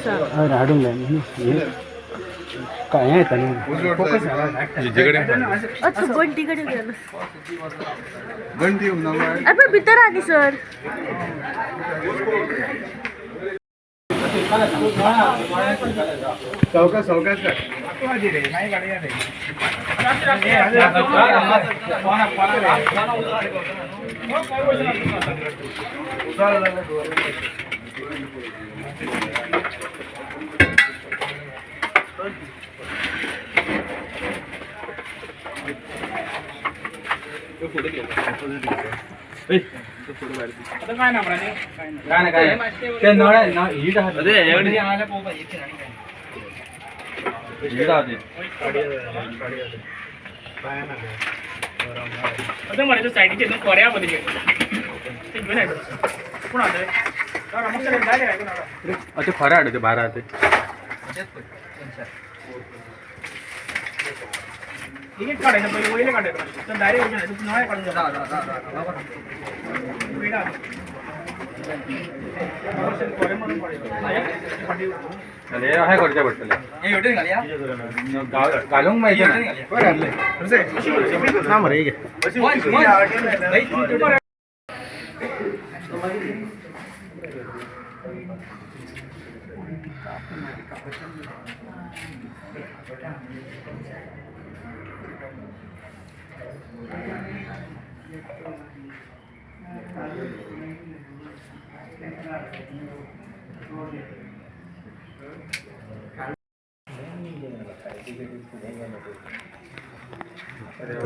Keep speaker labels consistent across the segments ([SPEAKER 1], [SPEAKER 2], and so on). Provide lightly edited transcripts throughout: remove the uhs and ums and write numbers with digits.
[SPEAKER 1] आसा.
[SPEAKER 2] हय, हाडूंक जाय न्हू. काय हें येता न्हू.
[SPEAKER 1] अच्छा, बंटी कडेन गेलो.
[SPEAKER 3] घंटी.
[SPEAKER 1] अरे, भितर आनी सर.
[SPEAKER 3] चौका चौकाच काय.
[SPEAKER 2] काय काय ते नळ हीट आहा. हीट आहा ते.
[SPEAKER 4] मरे, सायडीचे कोऱ्या मध्ये ते घेऊन येतो. कोण आले?
[SPEAKER 2] ते खरें हाडू, ते भायर आहा ते.
[SPEAKER 4] एक काढायचं पहिले, वयले काढायचं तर डायरेक्ट वचून नळे काढून
[SPEAKER 2] हे अशें करचें पडटलें, घालूंक मेळचें ना. ना मरे, घे.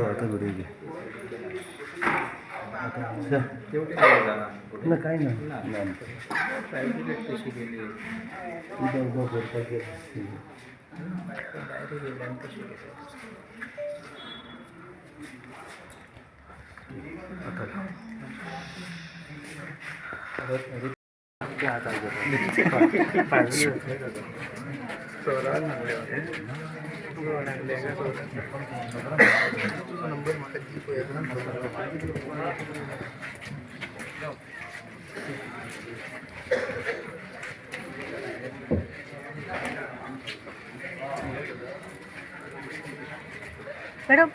[SPEAKER 2] आता व्हिडिओ घे ना. काय ना, उदक उदक भरपाक गेलें.
[SPEAKER 1] मॅडम.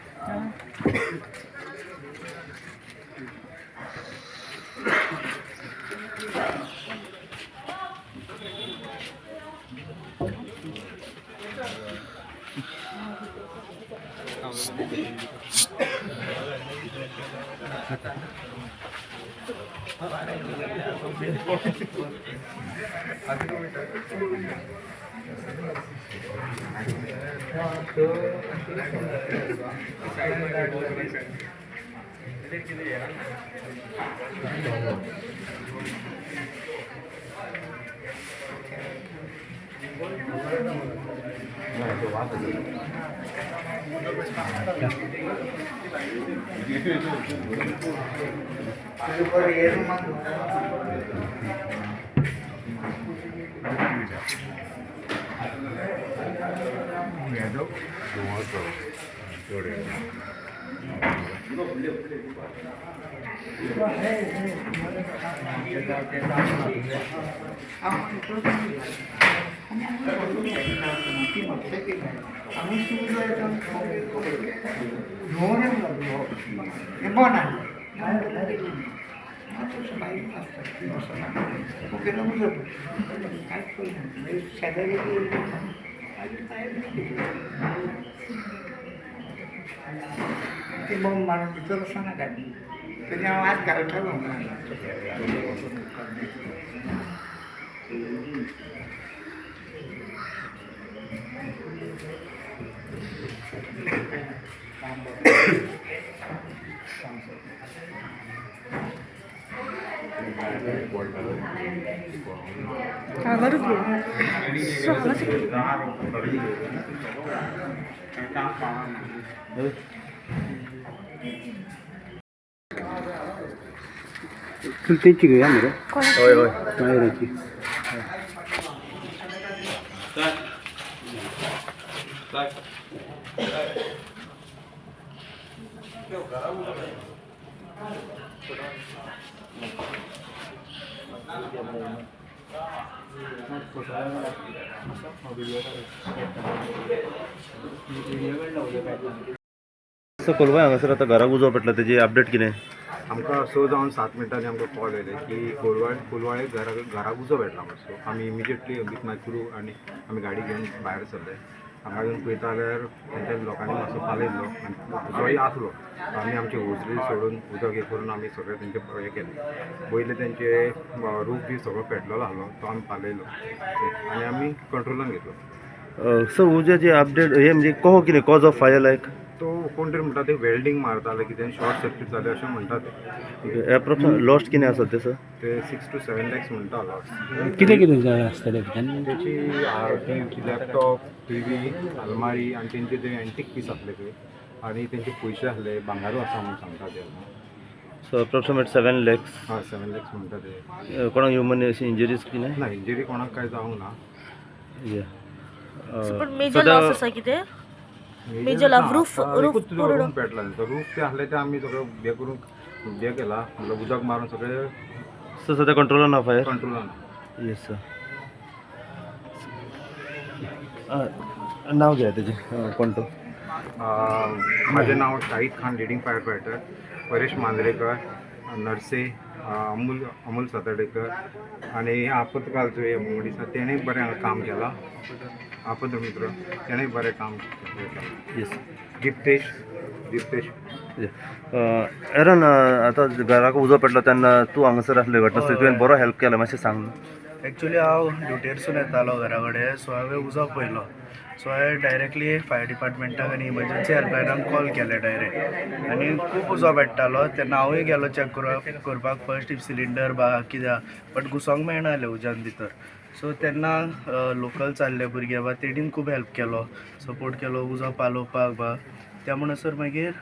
[SPEAKER 5] ते बॉम्ब मारून भितर वचना गाडी तरी हांव आज घालतलो.
[SPEAKER 1] हांगारूच घे. सो हांगासर.
[SPEAKER 2] चल, तेंची घेवया मरे.
[SPEAKER 1] कोणाची?
[SPEAKER 2] हय हय, मायराची.
[SPEAKER 6] सो कोलवाय हांगासर आतां घराक उजो पेटला तेजी अपडेट कितें?
[SPEAKER 3] आमकां 6 जावन 7 मिनटांनी आमकां कॉल येयले की कोलवाळे घराक उजो पेटला म्हणून. सो आमी इमिजिएटली विथ my crew आनी आमी गाडी घेवन भायर सरले. हांगा येवन पळयता जाल्यार तेंच्या लोकांनी मातसो पालयल्लो आनी उजोय आसलो. आमी आमची होजरी सोडून उदक हें करून आमी सगळें तेंचें हें केलें. पयलें तेंचे रूफ बी सगळो पेटलेलो आसलो तो आमी पालयलो आनी आमी कंट्रोलान घेतलो.
[SPEAKER 6] सो उज्याची अपडेट हे म्हणजे कहो कितें कॉज ऑफ फायर लायक?
[SPEAKER 3] तो कोण तरी म्हणटा ते वेल्डींग मारताले कितें शॉर्ट सर्कीट जालें अशें म्हणटा ते.
[SPEAKER 6] एप्रोक्स लॉस्ट कितें आसा ते सर?
[SPEAKER 3] ते 6 to 7 lakhs म्हणटा लॉस.
[SPEAKER 2] कितें कितें जाय आसतलें भितर?
[SPEAKER 3] तेची लॅपटॉप, टी व्ही, अलमारी आनी तेंचे ते एंटीक पीस आसले ते आनी तेंचे पयशे आसले, भांगारू आसा म्हणून सांगता ते.
[SPEAKER 6] So approximate 7 lakhs.
[SPEAKER 3] हय, 7 lakhs म्हणटा ते.
[SPEAKER 6] कोणाक ह्युमन अशी इंजरीज कितें?
[SPEAKER 3] ना, इंजरी कोणाक कांय जावंक ना.
[SPEAKER 1] पण मेजर लॉस आसा कितें? Major loss, roof roof पूर्ण
[SPEAKER 3] रूफ पेटला तेंचो. रूफ ते आसले ते आमी सगळें हें करून हें केला, म्हणल्यार उदक मारून सगळें.
[SPEAKER 6] सो सद्या कंट्रोलान ना फायर?
[SPEAKER 3] कंट्रोलान.
[SPEAKER 6] Yes sir. नाव घ्या तेजें कोण तो?
[SPEAKER 3] माझे नाव Shahid Khan, leading fire fighter. Paresh Manjrekar, नर्से, अमूल सातार्डेकर आनी आपतकालचो हे मनीस आसा तेणें बरें हांगा काम केलां. आपद मित्र तेणें बरें काम केलां.
[SPEAKER 6] येस.
[SPEAKER 3] दीप्तेश दीप्तेश
[SPEAKER 6] एरन, आतां घराक उजो पेटलो तेन्ना तूं हांगासर आसले घटनास्थळी, तुवें बरो हेल्प केला, मातशें सांग न्हू.
[SPEAKER 7] एक्चुली हांव ड्युटेरसून येतालो घरा कडेन, सो हांवें उजो पळयलो. सो हांवें डायरेक्टली फायर डिपार्टमेंटाक आनी इमर्जन्सी हेल्पलायनाक कॉल केले डायरेक्ट. आनी खूब उजो पेट्टालो तेन्ना हांवूय गेलो चॅक करपाक फर्स्ट if cylinder बा कितें आहा, बट घुसोंक मेळना जालें उज्यान भितर. सो तेन्ना लोकल चालले भुरगे बा तेणीन खूब हेल्प केलो, सपोर्ट केलो उजो पालोवपाक बा. त्या म्हणसर मागीर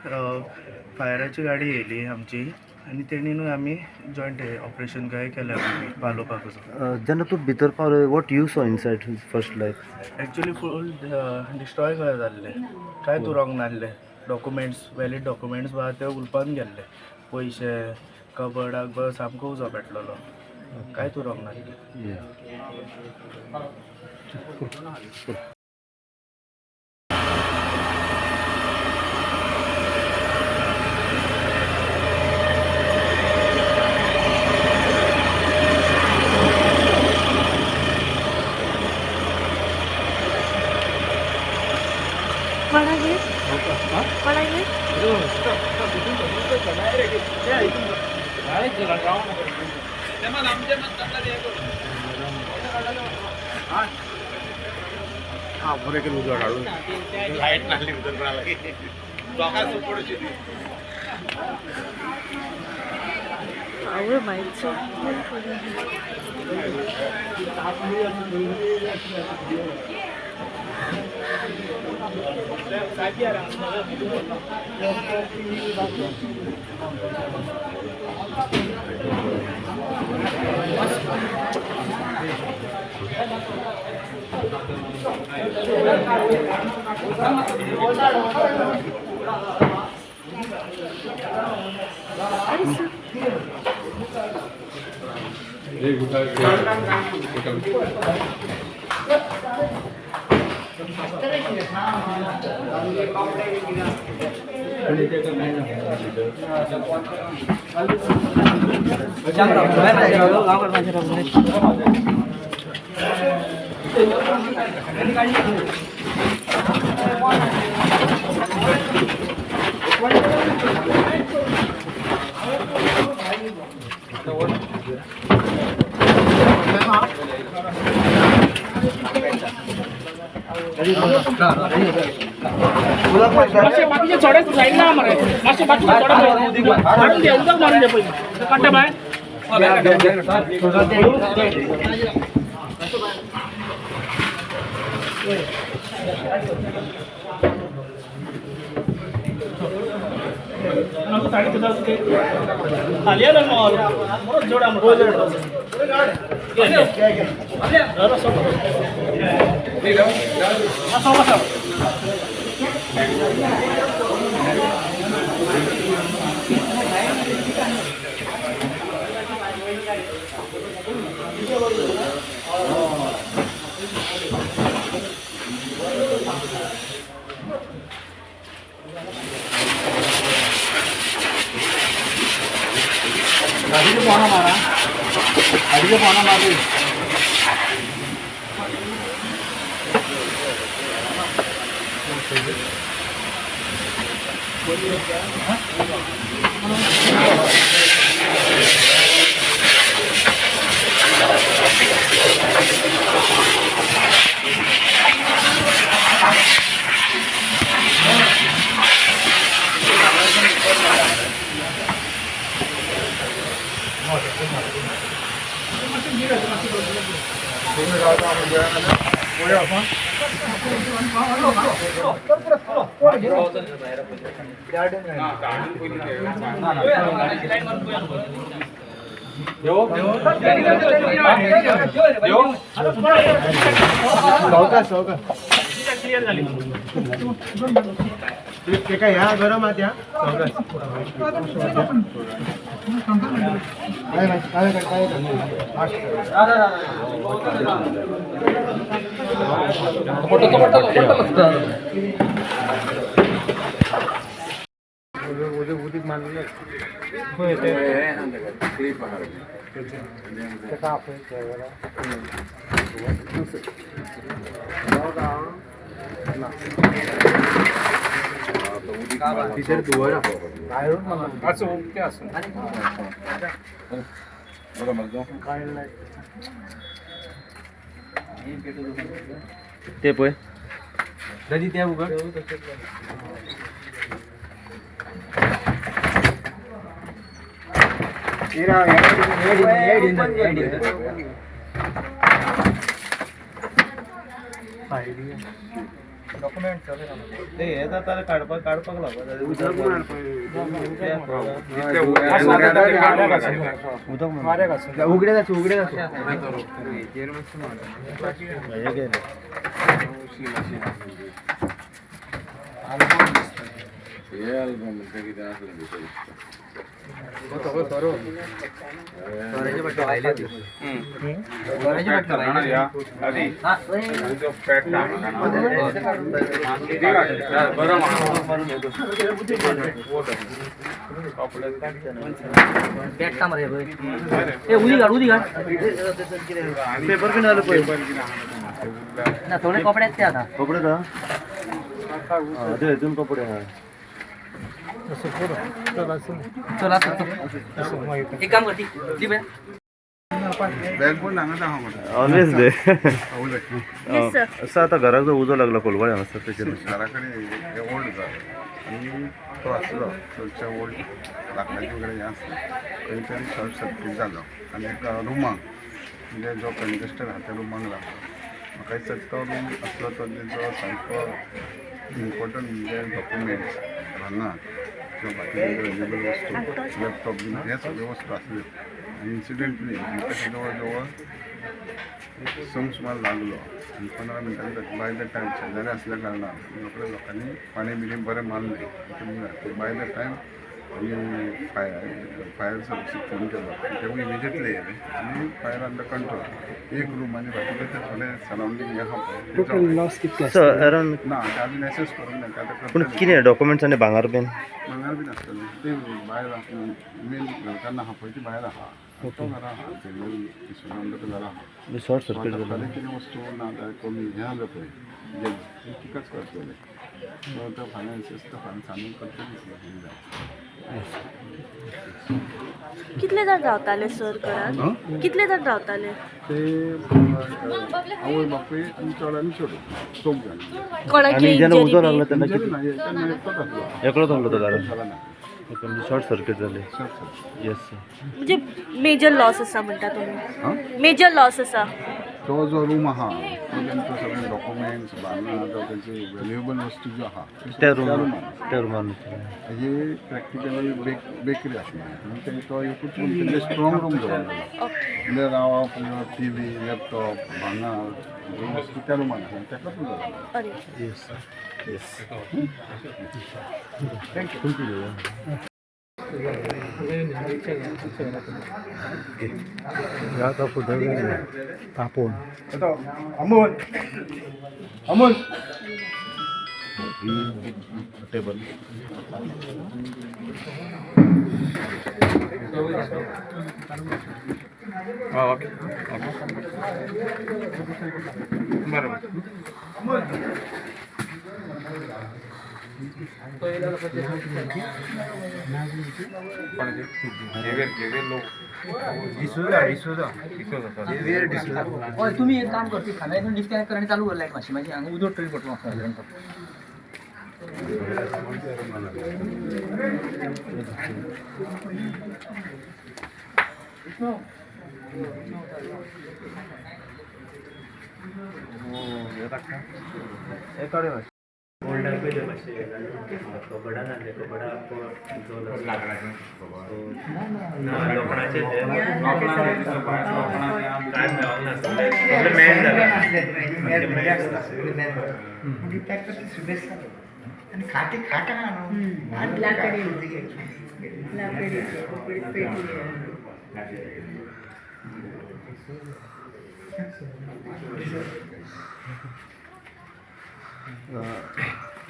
[SPEAKER 7] फायराची गाडी येयली आमची आनी तेणीनूय आमी जॉयंट ऑपरेशन काय केलें आमी पालोवपाक उजो.
[SPEAKER 6] जेन्ना तूं भितर पावलो, what you saw inside first like?
[SPEAKER 7] Actually full destroy कशें जाल्लें, कांयच उरोंक नासलें. डॉक्युमेंट्स, वॅलीड डॉक्युमेंट्स बा ते उलपान गेल्ले, पयशे कबडाक बा सामको उजो पेटलेलो, कांयच उरोंक नासलें.
[SPEAKER 1] कोणागेर कोणागेर?
[SPEAKER 3] हां, बरें केलें उजो हाडून. लायट नासली भितर कोणा लागीं, लोकांक सपोर्ट अशी ती.
[SPEAKER 1] आवय मायचो.
[SPEAKER 4] मातशे बाकीचे थोडे सायड ना मरे, मातशे बाकीचे थोडे मारून दे, उदक मारून दे पयलीं काडटा बाय. खाली आलो बरो जोड आमरो.
[SPEAKER 6] ते पळय पेपर बीन आले पळय.
[SPEAKER 8] ना थोडे कपडे ते आता.
[SPEAKER 6] कपडे ना ते हेतून कपडे आहा.
[SPEAKER 8] चल एक काम करती दी बया.
[SPEAKER 6] Always they.
[SPEAKER 1] Yes sir.
[SPEAKER 6] असं आता घराक जो उजो लागला कोलवाळे हांगासर तेचेर
[SPEAKER 9] घरा कडेन हे ओल्ड घर आनी तो आसलो चडशे ओल्ड लांकडाचे वगैरे हें आसलें थंयच्यान शॉर्ट सर्कीट जालो आनी एका रुमाक म्हणजे जो कंजेस्टेड आहा त्या रुमाक लागलो. म्हाका दिसता तो रूम आसलो तो तेजो सारको इम्पोर्टंट म्हणजे डॉक्युमेंट्स भांगर किंवा बाकीचे व्हॅल्युएबल वस्तू लॅपटॉप बीन हे सगळे वस्तू आसल्यो. आनी इन्सिडंटली आमकां जवळ जवळ संक सुमार लागलो आनी 15 मिनटां बाय the time शेजारी आसल्या कारणान रोखडे लोकांनी पाणी बिणी बरें मारलें. बाय the time आमी फायर सर्विसीक फोन केलो तेवूय इमिजिएटली येयले आनी फायर अंडर कंट्रोल. एक रूम आनी बाकीचे ते थोडे सरावंडींग हें आहा पळय
[SPEAKER 2] टोटल लॉस कितके
[SPEAKER 6] सर अरावंड
[SPEAKER 9] ना ते अजून एसेस करूंक ना ते आतां
[SPEAKER 6] पूण
[SPEAKER 9] करतले.
[SPEAKER 6] कितें डॉक्युमेंट्स आनी भांगर बीन
[SPEAKER 9] भांगर बीन आसतलें ते भायर मेन घरकान्न आहा पळय ती भायर आहा तो घरा आहा ते घरा आहा.
[SPEAKER 6] शॉर्ट सर्कीट
[SPEAKER 9] आतां
[SPEAKER 6] जालें.
[SPEAKER 9] फाल्यां कितें वस्तू ना जाल्यार कमी हें जालें पळय जे तिकाच कळटलें. सो तो फाल्यां एसेस तो फाल्यां सांजून करतलें.
[SPEAKER 1] कितले जाण रावताले सर घरात? कितले जाण रावताले?
[SPEAKER 9] ते आवय बापूय आनी चेडो आनी चेडूं चौग जाण.
[SPEAKER 1] कोणाक
[SPEAKER 6] आनी जेन्ना
[SPEAKER 1] इंजरी
[SPEAKER 6] उजो
[SPEAKER 1] बी?
[SPEAKER 6] लागलो तेन्ना
[SPEAKER 9] इंजरी
[SPEAKER 6] कितें
[SPEAKER 9] ना तेन्ना एकटोच आसलो.
[SPEAKER 6] एकलोच आसलो तो घरान?
[SPEAKER 9] जाला ना.
[SPEAKER 6] ओके, म्हणजे शॉर्ट सर्कीट जालें.
[SPEAKER 9] Short circuit.
[SPEAKER 6] Yes sir.
[SPEAKER 1] म्हणजे मेजर लॉस आसा म्हणटा तुमी?
[SPEAKER 9] हां
[SPEAKER 1] मेजर लॉस आसा.
[SPEAKER 9] तो जो रूम आहा तो तेंचो सगळे डॉक्युमेंट्स भांगर तेंचे व्हॅल्युएबल वस्तू ज्यो आहा
[SPEAKER 6] त्या
[SPEAKER 9] त्या
[SPEAKER 6] रुमान
[SPEAKER 9] रुमान.
[SPEAKER 6] त्या रुमान
[SPEAKER 9] हे प्रॅक्टिकली बेकरी आसली म्हणून ते तो एकूच रूम तेंचे स्ट्रॉंग रूम दवरलेलो. म्हणजे रावप टी व्ही लॅपटॉप भांगर ह्यो वस्तू त्या रुमान आसा ताकाच उजो लागलो.
[SPEAKER 1] अरे
[SPEAKER 6] yes yes
[SPEAKER 9] thank you.
[SPEAKER 2] Tapovan
[SPEAKER 9] Amol Amol.
[SPEAKER 6] ही टेबल.
[SPEAKER 3] ओके बरोबर. झेवियर, झेवियर लोक, डिसोजा, डिसोजा, झेवियर डिसोजा.
[SPEAKER 8] हय, तुमी एक काम कर, ती खांब्या हितून डिस्कनेक्ट कर आनी चालू कर लायट मातशी. मागीर हांगा उदक तरी पडटलो म्हाका सादारण तो.
[SPEAKER 5] मागीर ताका ती सुबेज आनी खाटी खाट आहा न्हू आनी
[SPEAKER 10] लाकडी.
[SPEAKER 5] लाकडी.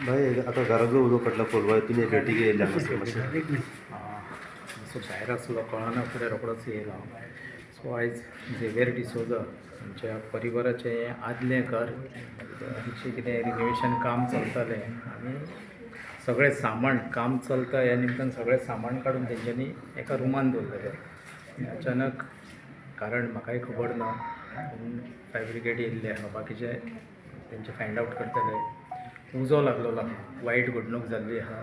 [SPEAKER 6] भाई, आतां घराक जो उजो पेटला कोलवा, तुमी भेटीक येयल्ले हांगासर मातशें.
[SPEAKER 2] एक मिनिट.
[SPEAKER 11] सो भायर आसलो, कळना फुडें रोखडोच येयलो हांव. सो आयज झेवियर डिसोजा आमच्या परिवाराचें हें आदलें घर, मातशें कितें रिनोवेशन काम चलतालें आनी सगळें सामान, काम चलता ह्या निमतान सगळें सामान काडून तेंच्यांनी एका रुमान दवरलेलें आनी अचानक, कारण म्हाकाय खबर ना, पूण फायर ब्रिगेड येयल्ले आहा, बाकीचे तेंचे फायंड आवट करतले, उजो लागलेलो आहा. वायट घडणूक जाल्ली आहा.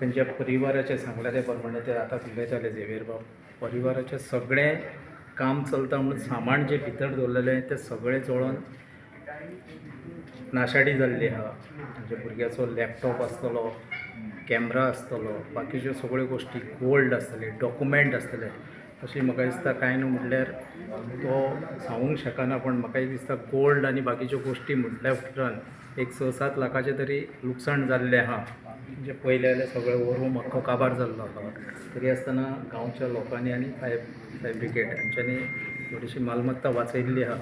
[SPEAKER 11] तेंच्या परिवाराचें सांगलां ते प्रमाणे, ते आतां उलयताले झेवियर बाब, परिवाराचें सगळें काम चलता म्हणून सामान जें भितर दवरलेलें तें सगळें जळोन नाशाडी जाल्ली आहा. म्हणजे भुरग्याचो लॅपटॉप आसतलो, कॅमरा आसतलो, बाकीच्यो सगळ्यो गोश्टी, गोल्ड आसतलें, डॉक्युमेंट आसतले. अशी म्हाका दिसता कांय न्हू म्हटल्यार तो सांगूंक शकना, पूण म्हाका दिसता गोल्ड आनी बाकीच्यो गोश्टी म्हटल्या उपरांत एक 6-7 लाखाचें तरी लुकसाण जाल्लें आहा. म्हणजे पयलें जाल्यार सगळें रूम आख्खो काबार जाल्लो आहा. तरी आसतना गांवच्या लोकांनी आनी फायर ब्रिगेड हांच्यांनी थोडीशी मालमत्ता वाचयल्ली आहा.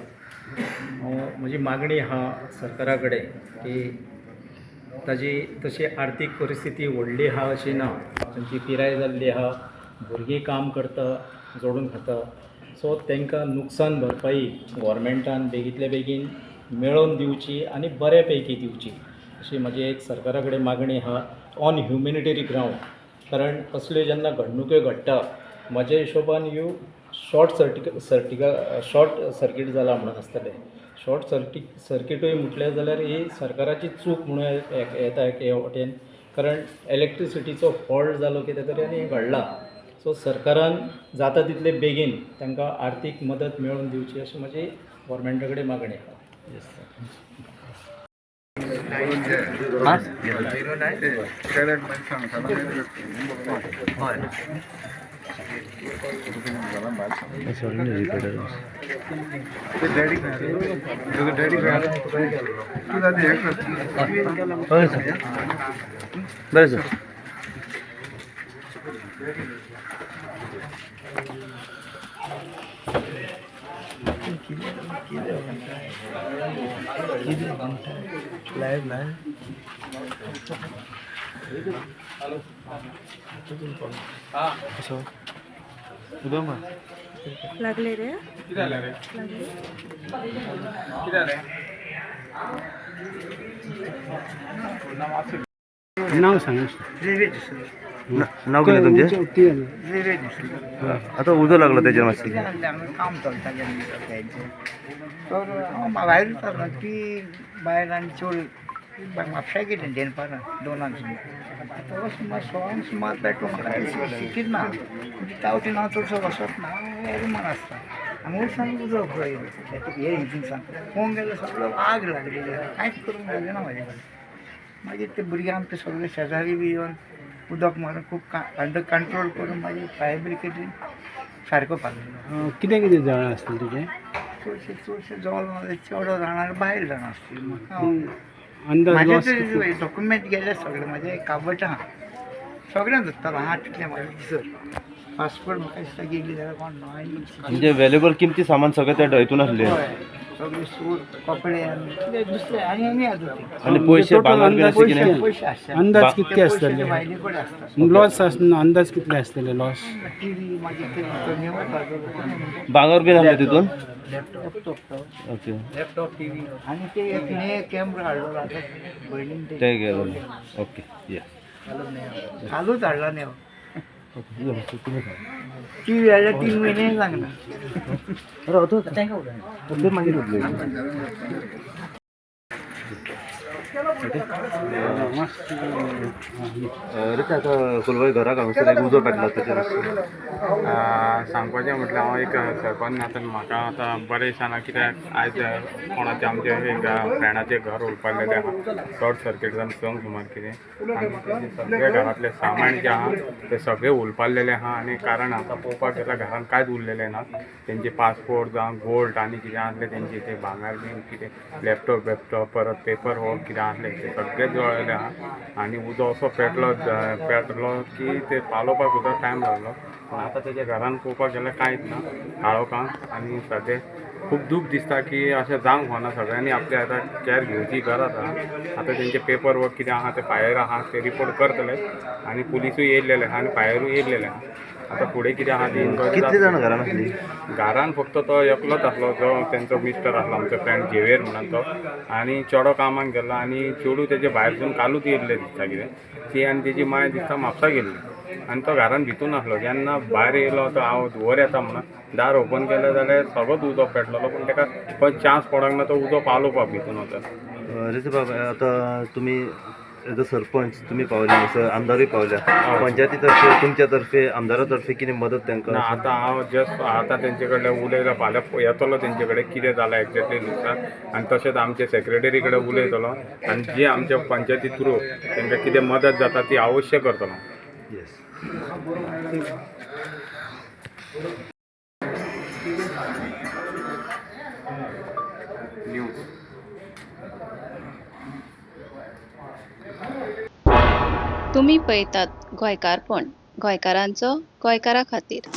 [SPEAKER 11] हांव म्हजी मागणी आहा सरकारा कडेन की ताजी तशी आर्थीक परिस्थिती व्हडली आहा अशी ना, तांची पिराय जाल्ली आहा, भुरगीं काम करता, जोडून खाता, सो तांकां नुकसान भरपाई गोवोरमेंटान बेगींतल्या बेगीन मेळोवन दिवची आनी बऱ्या पैकी दिवची अशी म्हजी एक सरकारा कडेन मागणी आहा ऑन ह्युमेनिटेरी ग्रावंड. कारण असल्यो जेन्ना घडणुक्यो घडटा, म्हज्या हिशोबान you short सर्टिक सर्टिका शॉर्ट सर्कीट जाला म्हणून आसतलें. शॉर्ट सर्किटूय म्हटलें जाल्यार ही सरकाराची चूक म्हणून येता एके वटेन, कारण इलेक्ट्रिसिटीचो फॉल्ट जालो कितें तरी आनी हें घडलां. सो सरकारान जाता तितले बेगीन तांकां आर्थीक मदत मेळोवन दिवची अशी म्हजी गोवोरमेंटा कडेन मागणी आहा. येस सर.
[SPEAKER 8] हय.
[SPEAKER 6] हय सर, बरें सर.
[SPEAKER 7] Live live. कसो उदक मार.
[SPEAKER 1] लागले रे.
[SPEAKER 3] कितें जालें रे?
[SPEAKER 1] लागले.
[SPEAKER 3] कितें जालें?
[SPEAKER 2] नाव सांग.
[SPEAKER 6] नाव कितें तुमचें? आतां उजो लागलो तेजेर मातशें.
[SPEAKER 5] काम चलतालें तेंचें, तर हांव भायर वतालो. ती बायल आनी चोड म्हापशा गेली दनपारां 2 सुमार. तो सुमार 1.25 सुमार पेट्रोल म्हाका शिकीत ना, म्हणजे तावटीन हांव चडसो वचत ना, हांव रुमान आसता. हांगा वचून उजो पळयलो, हे हितून सांग पळोवंक गेल्यार सगळो आग लागलेली आहा. कांयच करूंक जालें ना म्हाजे कडेन. मागीर ते भुरगे आमचे सगळे शेजारी बी येवन उदक मारून खूब अंडर कंट्रोल करून मागीर फायर ब्रिगेडीन सारको पावलो.
[SPEAKER 2] कितें कितें जळां आसतलें तुजें?
[SPEAKER 5] चडशे चडशे जवळ माझे चेडो जाणां, बायल जाणां आसली म्हाका.
[SPEAKER 2] अंदाज
[SPEAKER 5] म्हाजे
[SPEAKER 2] लॉस?
[SPEAKER 5] तरी डॉक्युमेंट गेले सगळे, म्हाजे काबट आहा, सगळें धरतालो आहा तितलें म्हाजें दिसत. पासपोर्ट म्हाका दिसता गेली जाल्यार कोण न्हय.
[SPEAKER 6] म्हणजे व्हॅल्युएबल किमती सामान सगळें त्या हितून आसलें.
[SPEAKER 5] हय. सगळे सूट कपडे आनी कितें दुसरे आनी आनी आसा ते.
[SPEAKER 6] आनी पयशे
[SPEAKER 2] म्हणजे
[SPEAKER 6] भांगर बीन अशें
[SPEAKER 5] पयशे
[SPEAKER 6] कितें?
[SPEAKER 5] पयशे आसता.
[SPEAKER 2] अंदाज
[SPEAKER 6] बा-
[SPEAKER 2] कितके
[SPEAKER 5] ते पयशे
[SPEAKER 2] आसतले?
[SPEAKER 5] ते बायले कडेन आसता.
[SPEAKER 2] लॉस अंदाज कितले आसतले लॉस?
[SPEAKER 5] टीव्ही मागीर ते कमी वता.
[SPEAKER 6] भांगर बीन आसलें तितून?
[SPEAKER 5] लॅपटॉप तो.
[SPEAKER 6] ओके.
[SPEAKER 5] आनी ते एक न्ही कॅमरा हाडलो आतां भयणीन ते
[SPEAKER 6] ते गेलो. ओके या.
[SPEAKER 5] कालूच हाडला न्ही हांव. टीव्ही हाडल्या 3 म्हयने लागना.
[SPEAKER 6] मागीर उरले. रे आतां कोलवाळे घराक हांगासर एक उजो पेटला तेचेर
[SPEAKER 10] सांगपाचें म्हटल्यार हांव एक सरपंच नात्यान म्हाका आतां बरें दिसना कित्याक आयज कोणाचें आमचें एक फ्रेंडाचें घर उरपालेलें आहा शॉर्ट सर्कीट जावन संक सुमार कितें आनी तेजें सगळें घरांतलें सामान जें आहा तें सगळें उलपालेलें आहा आनी कारण आतां पळोवपाक गेल्यार घरान कांयच उरलेलें ना. तेंचे पासपोर्ट जावं गोल्ड आनी कितें आसलें तेंचें तें भांगर बीन कितें लॅपटॉप वेपटॉप परत पेपर वर्क कितें आसलें तें सगळें जळ्ळेलें आहा आनी उजो असो पेटलो पेटलो की ते पालोवपाक सुद्दां टायम लागलो. पूण आतां तेच्या घरान पळोवपाक गेल्यार कांयच ना काळोखान आनी सद्या खूब दूख दिसता की अशें जावंक फावना. सगळ्यांनी आपली आतां कॅर घेवची गरज आहा. आतां तेंचे पेपर वर्क कितें आहा ते फायर आहा ते रिपोर्ट करतले आनी पुलिसूय येयल्लेले आहा आनी फायरूय येयल्लेले आहा. आतां फुडें कितें आहा ती इन्क्वायरी
[SPEAKER 6] कितले जाण
[SPEAKER 10] जातली.
[SPEAKER 6] घरान आसली?
[SPEAKER 10] घरान फक्त तो एकलोच आसलो जो तेंचो मिस्टर आसलो आमचो फ्रेंड झेवियर म्हणून तो आनी चेडो कामाक गेल्लो आनी चेडूं तेजें भायरसून कालूच येयल्लें दिसता कितें ती आनी तेजी मांय दिसता म्हापसा गेल्ली आनी तो घरान भितून आसलो. जेन्ना भायर येयलो तो हांव धुंवर येता म्हणून दार ओपन केलें जाल्यार सगळोच उजो पेटलेलो पूण तेका खंय चान्स पडोंक ना तो उजो पालोवपाक भितून वचून.
[SPEAKER 6] रेजा बाब आतां तुमी एज अ सरपंच तुमी पावले हांगासर, आमदारूय पावल्या, पंचायती तर्फे तुमच्या तर्फे आमदारा तर्फे कितें मदत तांकां?
[SPEAKER 10] ना आतां हांव जस्ट आतां तेंचे कडल्यान उलयलो, फाल्यां येतलो तेंचे कडेन कितें जालां एक्जेक्टली नुकसान आनी तशेंच आमचे सेक्रेटरी कडेन उलयतलो आनी जी आमच्या पंचायती थ्रू तांकां कितें मदत जाता ती अवश्य करतलो.
[SPEAKER 6] येस.
[SPEAKER 10] न्यूज.
[SPEAKER 12] तुमी पळयतात गोंयकारपण, गोंयकारांचो गोंयकारा खातीर.